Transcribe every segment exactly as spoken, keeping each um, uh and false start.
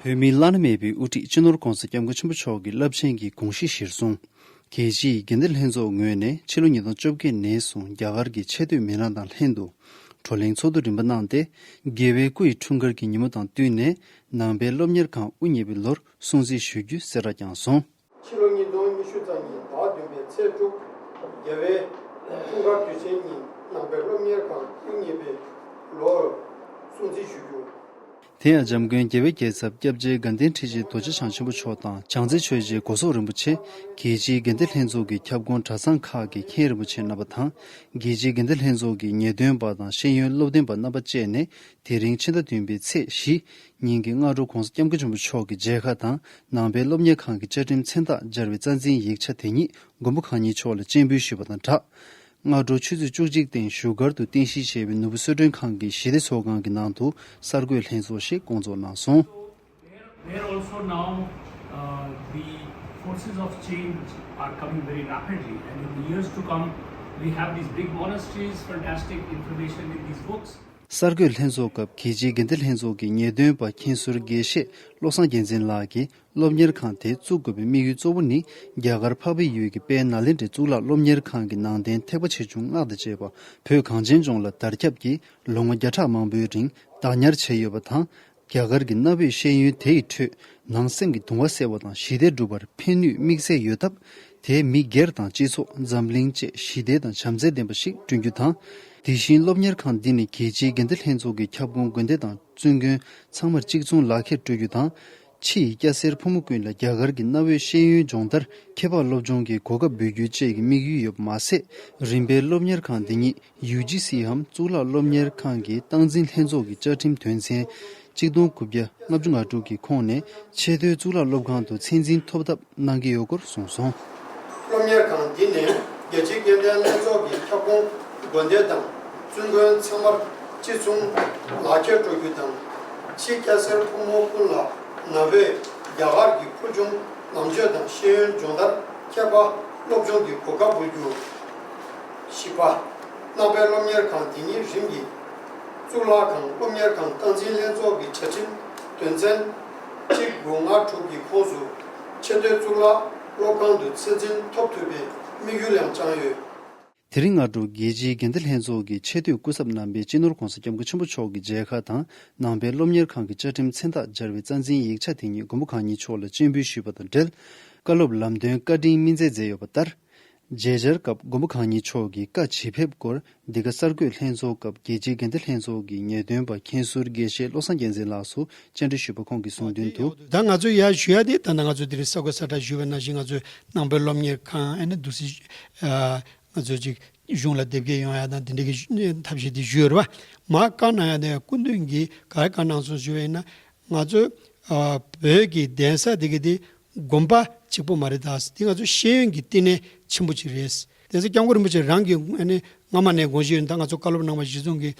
བོད་མིའི་བླ་ན་མེད་པའི་དབུ་ཁྲིད་སྤྱི་ནོར་༧གོང་ས་༧སྐྱབས་མགོན་ཆེན་པོ་མཆོག་གི་རླབས་ཆེན་གྱི་དགོངས་གཞི་གཞིར་བཟུང་། རྒྱལ་སྤྱིའི་དགེ་འདུན་ལྷན་ཚོགས་ངོས་ནས་ཕྱི་ལོ་ཉིས་སྟོང་བཅོ་བརྒྱད་ནས་བཟུང་རྒྱ་གར་གྱི་ཆེས་མཐོའི་མི་སྣ་དང་ལྷན་དུ་བགྲོ་གླེང་ཚོགས་འདུ་རིམ་པ་གནང་སྟེ། རྒྱལ་བའི་སྐུ་ཡི་འཁྲུངས་སྐར་གྱི་ཉིན་མོ་དང་བསྟུན་ནས་ནང་པའི་སློབ་གཉེར་ཁང་དབུ་བརྙེས་པའི་ལོར་སྲུང་བརྩི་ཞུ་རྒྱུ་གསལ་བསྒྲགས་ཀྱང་སོང་། ཕྱི་ལོ་ཉིས་སྟོང་ཉི་ཤུ་རྩ་གཉིས་ཟླ་བ་བདུན་པའི་ཚེས་དྲུག་རྒྱལ་བའི་འཁྲུངས་སྐར་དུས་ཆེན་ཉིན་ནང་པའི་སློབ་གཉེར་ཁང་དབུ་བརྙེས་པའི་ལོར་སྲུང་བརྩི་ཞུ་རྒྱུ། དེ་ཡང་འཇམ་མགོན་རྒྱལ་བའི་རྒྱལ་ཚབ་སྐྱབས་རྗེ་དགའ་ལྡན་ཁྲི་ཆེན་རྡོ་རྗེ་འཆང་ཆེན་པོ་མཆོག་དང་བྱང་རྩེ་ཆོས་རྗེ་སྒོ་སོག་རིན་པོ་ཆེ། རྒྱལ་སྤྱིའི་དགེ་འདུན་ལྷན་ཚོགས་ཀྱི་ཁྱབ་ཁོངས་གྲྭ་ཚང་ཁག་གི་མཁན་རིན་པོ་ཆེ་རྣམ་པ་དང་། རྒྱལ་སྤྱིའི་དགེ་འདུན་ལྷན་ཚོགས་ཀྱི་ངེས་སྟོན་པ་དང་ཤེས་ཡོན་སློབ་སྟོན་པ་རྣམ་པ་བཅས་ནས། དེ་རིང་ཕྱི་ཟླ་བདུན་པའི་ཚེས་བཞི་ཉིན་གྱི་སྔ་དྲོ་༧གོང་ས་༧སྐྱབས་མགོན་ཆེན་པོ་མཆོག་གི་མཇལ་ཁ་དང་ནང་པའི་སློབ་གཉེར་ཁང་གི་བཅའ་ཁྲིམས་མཚན་རྟགས་སྦྱར་བའི་རྩ་འཛིན་ཡིག་ཆ་དེ་ཉིད་མགོན་པོ་གང་ཉིད་མཆོག་ལ་སྤྱན་འབུལ་ཞུས་པ་དང་སྦྲགས། སྔ་དྲོ་ཆུ་ཚོད་བཅུ་གཅིག་སྟེང་བཞུགས་སྒར་དུ་རྟེན་གཞི་བྱས་པའི་ནོར་བུ་གསོལ་མགྲོན་ཁང་གི་ཞི་བདེ་ཚོགས་ཁང་གི་ནང་དུ་གསར་འགོད་ལྷན་ཚོགས་ཤིག་བསྐོང་ཚོགས་གནང་སོང་། Where also now uh, the forces of change are coming very rapidly, and in the years to come, we have these big monasteries, fantastic information in these books. གསར་འགོད་ལྷན་ཚོགས་སྐབས་རྒྱལ་སྤྱིའི་དགེ་འདུན་ལྷན་ཚོགས་ཀྱི་ངེས་སྟོན་པ་མཁན་ཟུར་དགེ་བཤེས་བློ་བཟང་རྒྱལ་མཚན་ལགས་ཀྱིས། སློབ་གཉེར་ཁང་དེ་བཙུགས་དགོས་པའི་དམིགས་ཡུལ་གཙོ་བོ་ནི། རྒྱ་གར་འཕགས་པའི་ཡུལ་གྱི་དཔལ་ནཱ་ལེནྡྲའི་གཙུག་ལག་སློབ་གཉེར་ཁང་གི་ནང་རྟེན་ཐེག་པ་ཆེ་ཆུང་སྔགས་དང་བཅས་པ་བོད་གངས་ཅན་ལྗོངས་ལ་དར་ཁྱབ་ཀྱིས་ལོ་ངོ་བརྒྱ་ཕྲག་མང་པོའི་རིང་བདག་ཉར་བྱས་ཡོད་པ་དང་། རྒྱ་གར་གྱི་གནའ་བོའི་ཤེས་ཡོན་དེ་ཡི་ཁྲོད་ནང་སེམས་ཀྱི་གདུང་བ་སེལ་བ་དང་ཞི་བདེ་སྒྲུབ་པར་ཕན་ནུས་དམིགས་བསལ་ཡོད་སྟབས། དེས་མི་སྒེར་དང་སྤྱི་ཚོགས་འཛམ་གླིང་བཅས་ཞི་བདེ་དང་བྱམས་བརྩེ་ལྡན་པ་ཞིག་བསྐྲུན་རྒྱུ་དང་། དེ་བཞིན་སློབ་གཉེར་ཁང་འདི་ནི་རྒྱལ་སྤྱིའི་དགེ་འདུན་ལྷན་ཚོགས་ཀྱི་ཁྱབ་ཁོངས་དགོན་སྡེ་དང་བཙུན་དགོན་ཚང་མར་གཅིག་མཚུངས་ལག་ཁྱེར་སྤྲོད་རྒྱུ་དང་། ཕྱི་ཡི་སྐྱ་སེར་ཕོ་མོ་ཀུན་ལ་རྒྱ་གར་གྱི་གནའ་བོའི་ཤེས་ཡོན་སྦྱོང་བརྡར་ཁྱད་འཕགས་སློབ་སྦྱོང་གི་གོ་སྐབས་འབུལ་རྒྱུ་བཅས་ཀྱི་དམིགས་ཡུལ་ཡོད་པ་མ་ཟད། རིམ་པས་སློབ་གཉེར་ཁང་འདི་ཉིད་ཡུ་ཇི་སི་འམ་གཙུག་ལག་སློབ་གཉེར་ཁང་གི་སྟངས་འཛིན་ལྷན་ཚོགས་ཀྱི་བཅའ་ཁྲིམས་དོན་ཚན་གཅིག་སྟོང་དགུ་བརྒྱ་ལྔ་བཅུ་ང་དྲུག་གི་ཁོངས་ནས་ཆེས་མཐོའི་གཙུག་ལག་སློབ་ཁང་དུ་ཚད་འཛིན་ཐོབ་ཐབས་གནང་གི་ཡོད་སྐོར་གསུངས་སོང་། སློབ་གཉེར་ཁང་འདི་ནས་རྒྱལ་སྤྱིའི་དགེ་ལྡན་ལྷན་ཚོགས་ཀྱི་ཁྱབ་ཁོངས་དགོན་སྡེ་དང་བཙུན་དགོན་ཚང་མར་ཅི་གསུང་ལག་ཁྱེར་སྤྲོད་རྒྱུ་དང་། ཕྱི་སྐྱ་སེར་ཕོ་མོ་ཀུན་ལ་ནང་པའི་རྒྱ་གར་གྱི་ཕུལ་བྱུང་ནང་ཆོས་དང་ཤེས་ཡོན་སྦྱོང་བརྡར་ཁྱད་འཕགས་སློབ་སྦྱོང་གི་གོ་སྐབས་འབུལ་རྒྱུ། བཞི་པ། ནང་པའི་སློབ་གཉེར་ཁང་འདི་ཉིད་རིམ་གྱིས་གཙུག་ལག་ཁང་སློབ་གཉེར་ཁང་སྟངས་འཛིན་ལྷན་ཚོགས་ཀྱི་བཅའ་ཁྲིམས་དོན་ཚན་གཅིག་དགུ་ལྔ་དྲུག་གི་ཁོངས་སུ་ཆེས་མཐོའི་གཙུག་ལག་སློབ་ཁང་དུ་ཚད་འཛིན་ཐོབ་ཐུབ་པའི་དམིགས་ཡུལ་ཡང་བཅངས་ཡོད། དེ་རིང་སྔ་དྲོ་རྒྱལ་སྤྱིའི་དགེ་འདུན་ལྷན་ཚོགས་ཀྱི་ཆེས་མཐོའི་སྐུ་ཚབ་རྣམ་པས་སྤྱི་ནོར་༧གོང་ས་༧སྐྱབས་མགོན་ཆེན་པོ་མཆོག་གི་མཇལ་ཁ་དང་ནང་པའི་སློབ་གཉེར་ཁང་གི་བཅའ་ཁྲིམས་མཚན་རྟགས་སྦྱར་བའི་རྩ་འཛིན་ཡིག་ཆ་དེ་ཉིད་མགོན་པོ་གང་ཉིད་མཆོག་ལ་སྤྱན་འབུལ་ཞུས་པ་དང་འབྲེལ། བཀའ་སློབ་ལམ་སྟོན་བཀའ་དྲིན་སྨིན་མཛད་མཛད་ཡོད་པ་ལྟར། མཇལ་བཅར་སྐབས་མགོན་པོ་གང་ཉིད་མཆོག་གིས་བཀའ་ཇི་ཕེབས་སྐོར་འདི་ག་གསར་འགོད་ལྷན་ཚོགས་སྐབས་རྒྱལ་སྤྱིའི་དགེ་འདུན་ལྷན་ཚོགས་ཀྱི་ངེས་སྟོན་པ་མཁན་ཟུར་དགེ་བཤེས་བློ་བཟང་རྒྱལ་མཚན་ལགས་སུ་བཅར་འདྲི་ཞུས་པ་ཁོང་གིས་གསུངས་དོན་དུ། ད་ང་ཚོས་ཡར་ཞུ་ཡ་དེ་ད་ནང་ང་ཚོས་དེ་རིང་གསར་འགོད་གསལ་བསྒྲགས་ཞུས་པ་ནང་བཞིན་ང་ཚོས་ནང་པའི་སློབ་གཉེར་ཁང་ཨ་ནི་འདུག་སེ་ང་ཚོས་ཅིག་གཞུང་ལ་དེབ་སྐྱེལ་ཡོང་ཡ་དང་དེ་འདྲ་གི་ཐབས་ཤེས་དེ་ཞུས་ཡོད་རེད་བ། མར་བཀའ་གནང་ཡ་དེ་སྐུ་མདུན་གྱིས་ག་རེ་བཀའ་གནང་སོང་ཞུས་པ་ཡིན་ན། ང་ཚོ་བོད་ཀྱི་གདན་ས་དེ་ག་དེ་དགོན་པ་གཅིག་པོ་མ་རེད་ད། དེ་ང་ཚོ་ཤེས་ཡོན་གྱི་བསྟི་གནས་ཆེན་པོ་གཅིག་རེད། གདན་ས་སྐྱབས་མགོན་རིན་པོ་ཆེ་རང་གིས་ཨ་ནི་སྔ་མ་ནས་དགོངས་བཞེས་ཡོད། ད་ང་ཚོ་བཀའ་སློབ་གནང་བ་གཞི་བཟུང་གིས་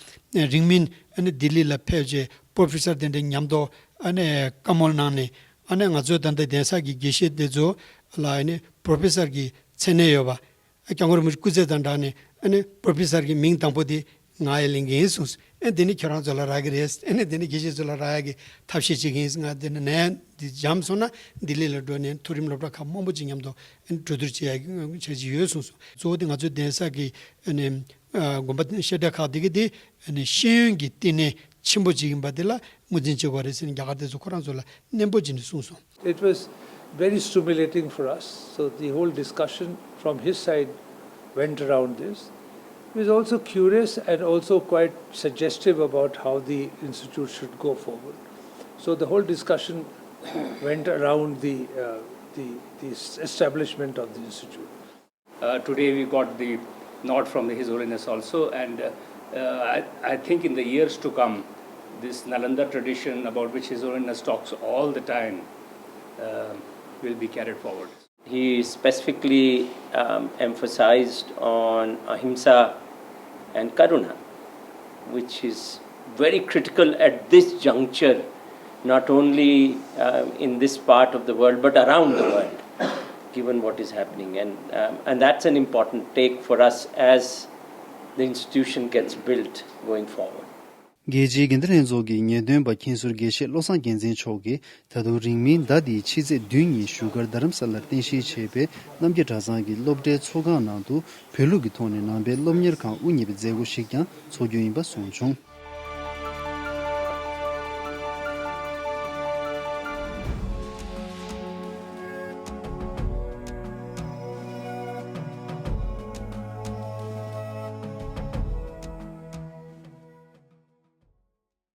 རིང་མིན་ཨ་ནི་ལྡི་ལི་ལ་ཕེབས་རྗེས་པོ་རོ་ཕེ་སར་དེ་འདྲའི་མཉམ་དུ་ཨ་ནི་བཀའ་མོལ་གནང་ནས་ཨ་ནི་ང་ཚོའི་ད་ལྟ་གདན་ས་གི་དགེ་བཤེས་དེ་ཚོ་ལ་ཨ་ནི་པོ་རོ་ཕེ་སར་གྱི་མཚན་གནས་ཡོད་པ། སྐྱབས་མགོན་རིན་པོ་ཆེ་སྐུ་ཚེ་དང་སྦྲགས་ནས་ཨ་ནི་པོ་རོ་ཕེ་སར་གྱི་མིང་དང་པོ་དེ་ང་ཡི་ལེན་གྱི་ཡིན་གསུངས་སོང་། ཨ་ནི་དེ་ནི་ཁྱེད་རང་ཚོ་ལ་རག་གི་རེད། ཨ་ནི་དེ་ནི་དགེ་བཤེས་ཚོ་ལ་རག་ཡ་གི་ཐབས་ཤེས་བྱེད་ཀྱི་ཡིན། ང་དེ་ནི་ནས་འདི་འཇམ་སོང་ན་ལྡི་ལི་ལ་འགྲོ་ནས་མཐོ་རིམ་སློབ་གྲྭ་ཁག་མང་པོ་ཅིག་མཉམ་དུ་ཨ་ནི་གྲོས་བསྡུར་བྱེད་ཡ་གི་འཆར་གཞི་ཡོད་གསུངས་སོང་། གཙོ་བོ་དེ་ང་ཚོའི་གདན་ས་གི་ཨ་ནི་དགོན་པ་བཤད་གྲྭ་ཁག་དེ་གི་དེ་ཨ་ནི་ཤེས་ཡོན་གྱི་བསྟི་གནས་ཆེན་པོ་ཅིག་ཡིན་པ་དེ་ལ་ངོས་འཛིན་བྱེད་དགོས་རེད་ཟེར་ནས་རྒྱ་གར་དེ་ཚོ་ཁོ་རང་ཚོ་ལ་ནན་པོ་བྱས་ནས་གསུངས་སོང་། It was very stimulating for us. So the whole discussion from his side went around this. He was also curious and also quite suggestive about how the institute should go forward. So the whole discussion went around the, uh, the, the establishment of the institute. Uh, today we got the nod from the His Holiness also, and uh, uh, I, I think in the years to come, this Nalanda tradition about which His Holiness talks all the time uh, will be carried forward. He specifically um, emphasized on ahimsa and karuna, which is very critical at this juncture, not only uh, in this part of the world but around the world, given what is happening. And, um, and that's an important take for us as the institution gets built going forward. རྒྱལ་སྤྱིའི་འགན་འཛིན་ལྷན་ཚོགས་ཀྱི་ངེས་སྟོན་པ་མཁན་ཟུར་དགེ་བཤེས་བློ་བཟང་རྒྱལ་མཚན་མཆོག་གིས། ད་དུང་རིང་མིན་ཟླ་འདིའི་ཕྱི་ཚེས་བདུན་ཉིན་བཞུགས་སྒར་རྡ་རམ་ས་ལར་རྟེན་གཞི་བྱས་པའི་རྣམ་རྒྱལ་གྲྭ་ཚང་གི་སློབ་གྲྭའི་ཚོགས་ཁང་ནང་དུ་བོད་ལུགས་ཀྱི་ཐོག་ནས་ནང་པའི་སློབ་གཉེར་ཁང་དབུ་བརྙེས་པའི་མཛད་སྒོ་ཞིག་ཀྱང་འཚོགས་རྒྱུ་ཡིན་པ་གསུངས་བྱུང་།